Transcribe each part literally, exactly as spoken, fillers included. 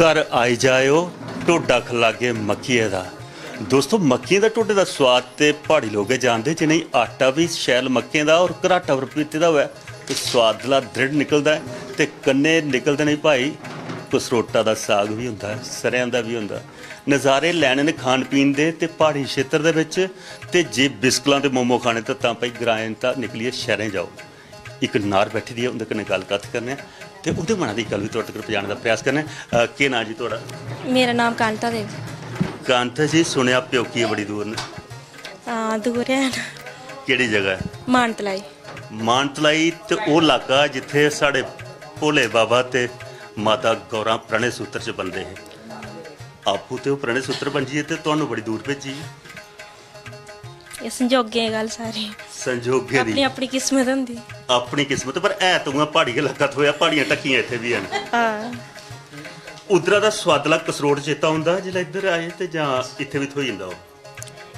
घर आई जाएओ, ढोडा खलागे मक्किये दा। दोस्तो, मक्कियें दा ढोडे दा स्वाद ते प्हाड़ी लोक गै जानदे, जि'नेंगी आटा बी शैल मक्कें दा और घराटा पर पीते दा होऐ, ते स्वादला दृढ़ निकलदा ऐ। ते कन्नै निकलदे न भाई, कसरोटा दा साग बी होंदा ऐ, सरेआं दा बी होंदा ऐ। नज़ारे लैने न खान पीन दे ते प्हाड़ी क्षेत्र दे बिच, ते जे बिस्कलां ते मोमो खाने, ते तां भाई ग्राएं दा निकलियै शैह्रें जाओ। इक नार बैठी दी ऐ, उं'दे कन्नै गल्ल कत्थ करने आं ते उं'दे मना दी गल्ल बी थुआढ़े तगर पजाने दा प्रयास करने आं। अ, केह् नांऽ जी थुआढ़ा? मेरा नाम कांता देवी। कांता जी, सुनेआ प्योकिये बड़ी दूर न। हां, दूर है ना। केह्ड़ी जगह ऐ? मानतलाई। मानतलाई ते ओह् इलाका जित्थै साढ़े भोले बाबा ते माता गौरा प्रणय सूत्र च बनदे हे। आपूं ते ओह् प्रणय सूत्र बन जाइयै ते तुहानू बड़ी दूर भेजी। एह् संजोगें दी गल्ल सारी। संजोगें दी। अपनी, अपनी किस्मत होंदी। अपनी किस्मत, पर है ते उ'आं प्हाड़ी गै इलाका थ्होएआ, प्हाड़ियां ढक्कियां इत्थै बी हैन। हां। उद्धरा दा सोआदला कसरोड़ चेता औंदा जिसलै इद्धर आए, ते जां इत्थै बी थ्होई जंदा ओह्?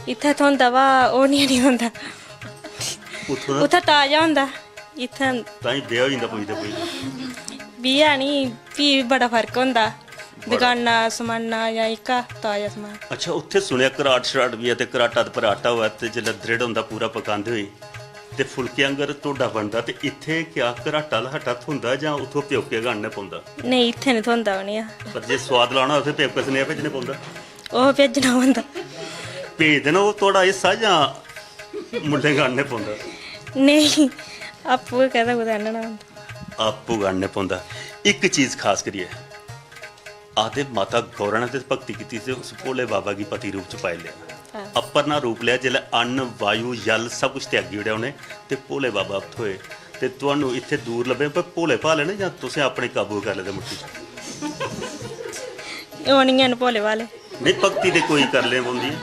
इत्थै थ्होंदा, वा ओह् निं, निं थ्होंदा। उत्थूं दा? उत्थै ताजा होंदा, इत्थै तां ई बेहा होई जंदा पुजदे पुजदे। बेहा निं, फ्ही बी बड़ा फर्क होंदा। बड़ा। दकाना समाना जां एह्का ताजा समान। अच्छा, उत्थै सुनेआ घराट शराट बी ऐ, ते घराटा ते पर आटा होऐ ते जेल्लै दृढ़ होंदा पूरा पकांदे होई, ते फुलके आंगर ढोडा बनदा, ते इत्थै क्या घराटा आह्ला आटा थ्होंदा जां उत्थूं प्योके गै आह्नना पौंदा? नेईं, इत्थै निं थ्होंदा उ'नें। पर जे सोआद लाना होऐ, उत्थै प्योके सनेहा भेजने पौंदा? ओह् भेजना पौंदा। भेजदे न ओह् थुआढ़ा हिस्सा जां मुल्लें गै आह्नने पौंदा? नेईं, आपूं गै कदें कुतै आह्नना पौंदा। आपूं गै आह्नने पौंदा। इक चीज खास करियै, आखदे माता गौरा ने ते भक्ति कीती ते उस भोले बाबा गी पति रूप च पाई लेआ। हां। अपरना रूप लेआ, जिसलै अन्न, वायु, जल सब कुछ त्यागी ओड़ेआ उ'नें, ते भोले बाबा थ्होए। ते तुहानू इत्थै दूर लब्भे, पर भोले भाले न जां तुसें अपने काबू करी लेदे मुट्ठी च? ओह् निं हैन भोले भाले। नेईं, भक्ति ते कोई करी लेनी पौंदी ऐ।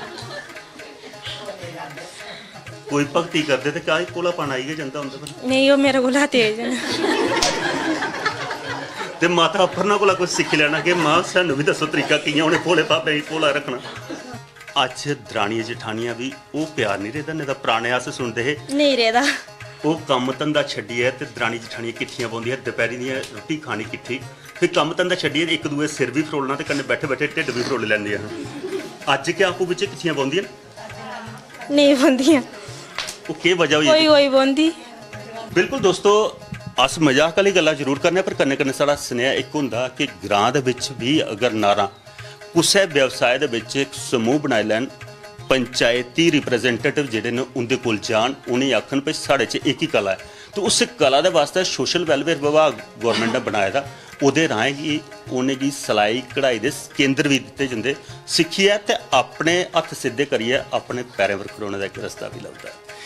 कोई भक्ति करदे ते क्या एह् भोलापन आई गै जंदा उं'दे पर? नेईं, ओह् मेरे कोला तेज न। ते माता अपरना कोला कुछ सिक्खी लैना कि मां, सानू बी दस्सो तरीका कि'यां उ'नें भोले भापें गी भोला रक्खना। अज्ज दरानियां जठानियां बी ओह् प्यार निं रेह्दा, नेईं तां पराने अस सुनदे हे। नेईं रेह्दा। ओह् कम्म धंधा छड्डियै ते दरानी जठानियां किट्ठियां बौंह्दियां, दपैह्रीं दियां रुट्टी खानी किट्ठी, फिर कम्म धंधा छड्डियै इक दूए सिर बी फरोलना ते कन्नै बैठे बैठे ढिड्ड बी फरोली लैंदियां हियां। अज्ज क्या आपूं बिच्चें किट्ठियां बौंह्दियां न? नेईं बौंह्दियां। ओह् केह् वजह होई कोई, दी? कोई बौंह्दी। बिल्कुल दोस्तो, अस मजाक आह्ली गल्लां जरूर करने आं, पर कन्नै कन्नै साढ़ा सनेहा इक होंदा कि ग्रां दे बिच बी अगर नारां कुसै व्यवसाय दे बिच इक समूह बनाई लैन, पंचायती रिप्रेजेंटेटिव जेह्ड़े न उं'दे कोल जान, उ'नेंगी आखन भई साढ़े च एह्की कला ऐ, ते उस कला दे वास्तै सोशल वेलफेयर विभाग गौरमेंट ने बनाए दा, ओह्दे राहें गी उ'नेंगी सलाई कढ़ाई दे केंद्र बी दित्ते जंदे, सिक्खियै ते अपने हत्थ सिद्धे करियै अपने पैरें पर खड़ोने दा इक रस्ता बी लभदा ऐ।